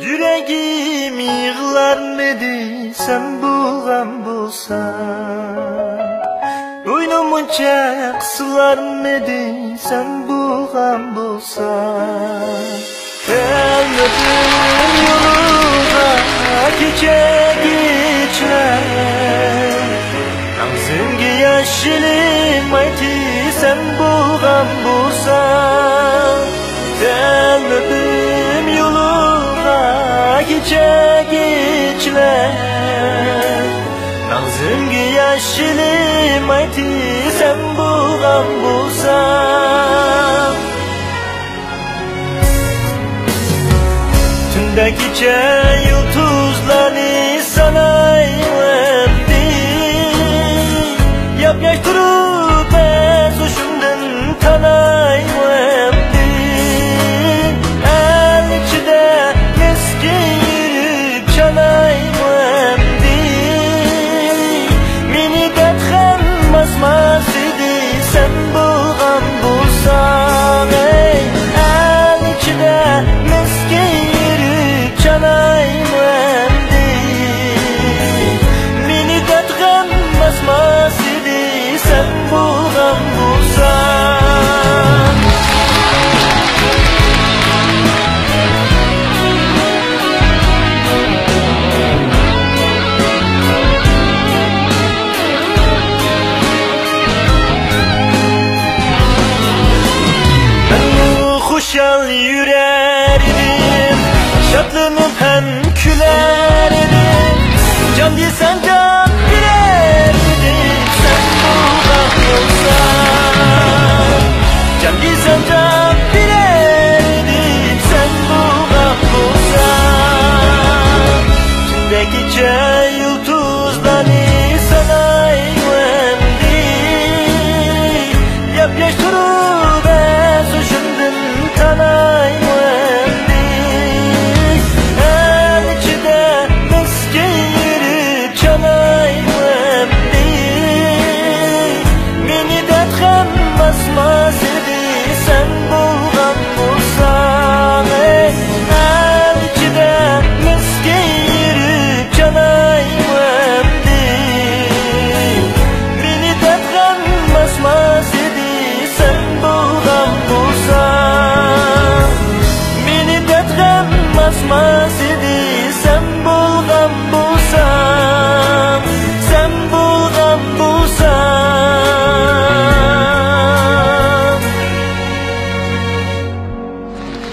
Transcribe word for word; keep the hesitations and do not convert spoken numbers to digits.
يۈرىكىم يىغلارمىدى سەن بولغان بولساڭ، بوينۇم ئۇنچە قىسىلارمىدى سەن بولغان بولساڭ. كەلمىدىم يولۇڭغا كېچە كېچىلەر، مەڭزىمگە ياش يېلىمايتى سەن بولغان بولساڭ. كەلمىدىم يولۇڭغا كېچە كېچىلەر، مەڭزىمگە ياش يېلىمايتى سەن بولغان بولساڭ. تۈندە كېچە يۇلتۇزلارنى سانايمەن دېدىم، ياپياش تۇرۇپ ئەزۇشۇمدىن تانايمەن دېدىم. ئەل ئىچىدە مىسكىن يۈرۈپ چانايمەن دېدىم، مېنى دەرد-غەم باسماس ئىدى سەن بولغان بولساڭ. ئەي، ئەل ئىچىدە مىسكىن يۈرۈپ چانايمەن دېدىم، مېنى دەرد-غەم باسماس ئىدى سەن بولغان بولساڭ. مەنمۇ خۇشال يۈرەر ئىدىم، شادلىنىپ ھەم كۈلەر ئىدىم. جان دېسەم جان بېرەر ئىدىم سەن بولغان بولساڭ. جان دېسەم جان بېرەر ئىدىم سەن بولغان بولساڭ. تۈندە كېچە يۇلتۇزلارنى سانايمەن دېدىم، ياپياش تۇرۇپ ئەزۇشۇمدىن تانايمەن دېدىم. ئەل ئىچىدە مىسكىن يۈرۈپ چانايمەن دېدىم، مېنى دەرد-غەم باسماس ئىدى سەن بولغان بولساڭ. ئەي، ئەل ئىچىدە مىسكىن يۈرۈپ چانايمەن دېدىم، مېنى دەرد-غەم باسماس ئىدى سەن بولغان بولساڭ. مېنى دەرد-غەم باسماس ئىدى